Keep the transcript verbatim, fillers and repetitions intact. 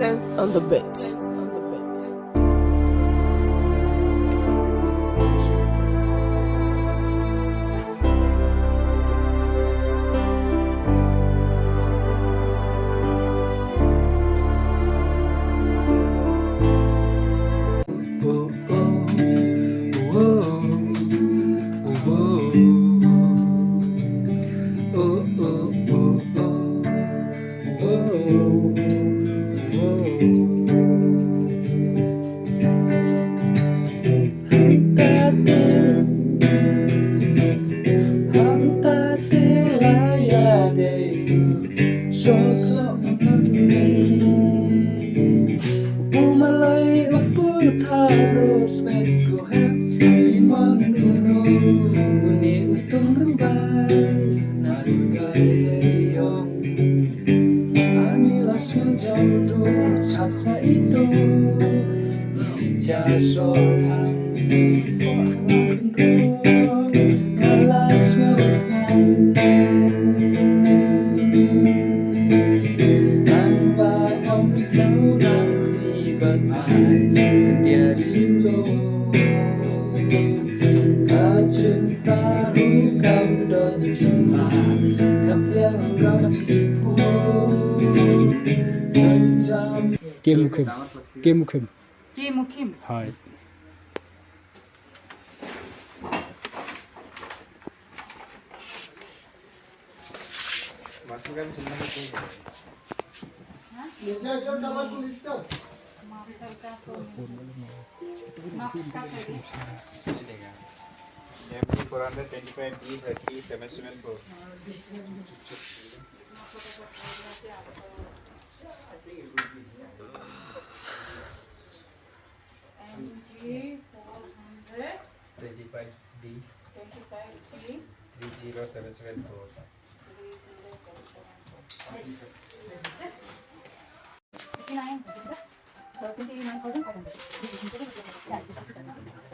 Sense on the beat. Hangta te la ïadei soh soh mynne. U malai u put haros pet ko hem. Iman uno uni utung rembai na ugai leyong. Ani las ngajau do chasa ito. Ija sohang kalas ngau tang. Tang ba om snow nang di ban ai. Kendia rim lo. Ka chynta ruh kam don jingman, ka pliang kam ipu. Kim Kim. Kim Kim. Kim Kim. Hai. M T four hundred twenty-five D thirty seven seven four. M T four hundred twenty-five D twenty-five D three zero seven seven four. Three zero seven seven four. Fifty-nine thousand five hundred.